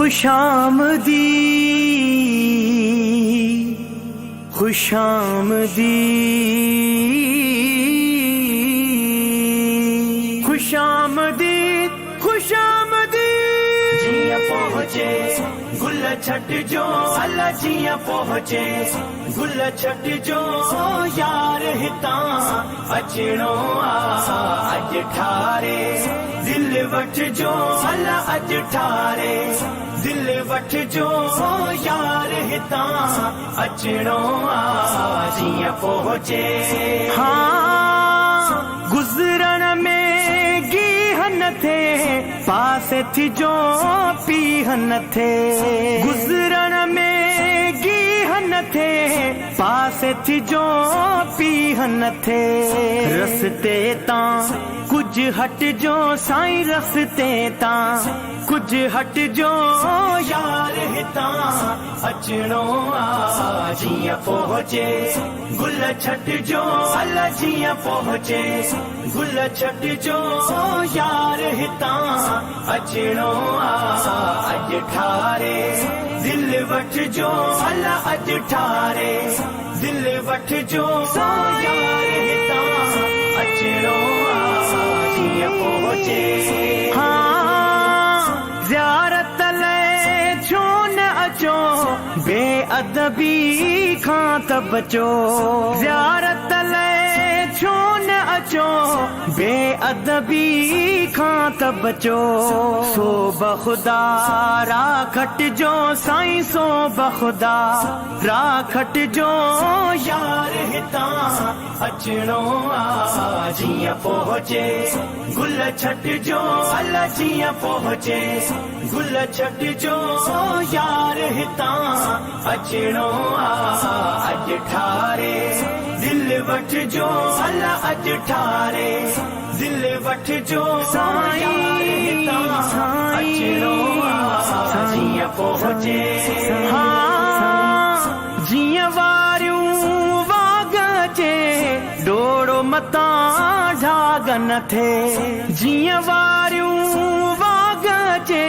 خوشامدي خوشامدي خوشامدي خوشامدي. جيئن پهچي گل ڇٽجو الا جيئن پهچي گل ڇٽجو يار هتان اچڻو آ اڄ ٺاري دل وٺجو الا اڄ ٺاري دل وٺجو يار هتان اچڻو آ جيئن پهچي. ها گذرڻ ۾ گيهه نه ٿئي، پاسي ٿجو پيهه نه ٿئي. گذرڻ ۾ گيهه نه ٿئي، پاسي ٿجو پيهه نه ٿئي. رستي تان ڪجهه هٽجو سائين رستي تان ڪجهه هٽجو. يار هتان اچڻو آ جيئن پهچي گل ڇٽجو الا جيئن پهچي گل ڇٽجو يار هتان اچڻو آ اڄ ٺاري دل وٺجو الا اڄ ٺاري دل وٺجو يار هتان اچڻو آ جيئن پهچي. ها زيارت لئه ڇو نه اچو بي ادبي کان ته بچو زيارت لئه ڇو نه اچو بي ادبي کان ته بچو سو بخدا را کٽجو سائين سو بخدا را کٽجو. يار هتان اچڻو آ جيئن پهچي گل ڇٽجو الا جيئن پهچي گل ڇٽجو يار هتان اچڻو آ اڄ ٺاري دل وٺجو الا اڄ ٺاري دل وٺجو يار هتان اچڻو آ جيئن پهچي. ها جيئن واريون واڳ اچي ڊوڙو متان ڍاڳ نه ٿئي جيئن واريون واڳ اچي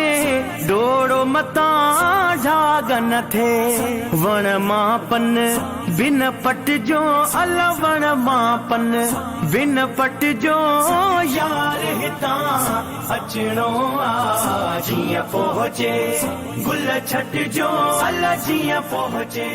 ڊوڙو متان ڍاڳ نه ٿئي وڻ مان پن بن پٽجو الا وڻ مان پن بن پٽجو. يار هتان اچڻو آ جيئن پهچي گل ڇٽجو الا جيئن پهچي.